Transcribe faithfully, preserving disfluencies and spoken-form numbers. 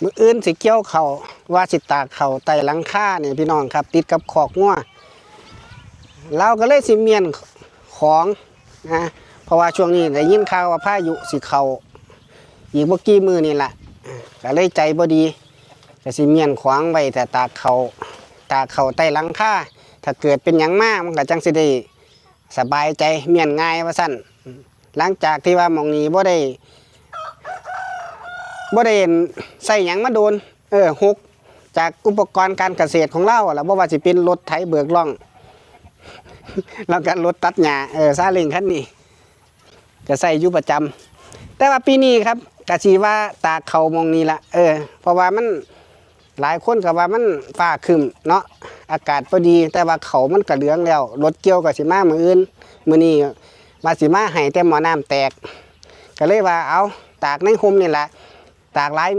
มื้ออื่นสิเกี่ยวข้าว ว่าสิตากข้าวใต้หลังคานี่พี่น้องครับ ติดกับคอกงัว ลาวก็เลยสิเมี้ยนของนะ เพราะว่าช่วงนี้ได้ยินข่าวว่าพายุสิเข้า อีกบ่กี่มื้อนี่ล่ะ ก็เลยใจบ่ดี ก็สิเมี้ยนของไว้ถ้าตากข้าว ตากข้าวใต้หลังคา ถ้าเกิดเป็นหยังมา มันก็จั่งสิได้สบายใจ เมี้ยนง่ายว่าซั่น หลังจากที่ว่าหม่องนี้บ่ได้ บ่ได้ใส่หยังมาโดน เออ หก จากอุปกรณ์การเกษตรของลาวล่ะ บ่ว่าสิเป็นรถไถเบิกร่อง แล้วก็รถตัดหญ้า เออ ซาเล้งคันนี้ ก็ใส่อยู่ประจำ แต่ว่าปีนี้ครับ ก็สิว่าตากข้าวหม่องนี้ล่ะ เออ เพราะว่ามัน หลายคนก็ว่ามันฟ้าครึ้มเนาะ อากาศบ่ดี แต่ว่าข้าวมันก็เหลืองแล้ว รถเกี่ยวก็สิมามื้ออื่น มื้อนี้ว่าสิมาให้แต่หม้อน้ำแตก ก็เลยว่า เอา ตากในร่มนี่ล่ะ ตากหลาย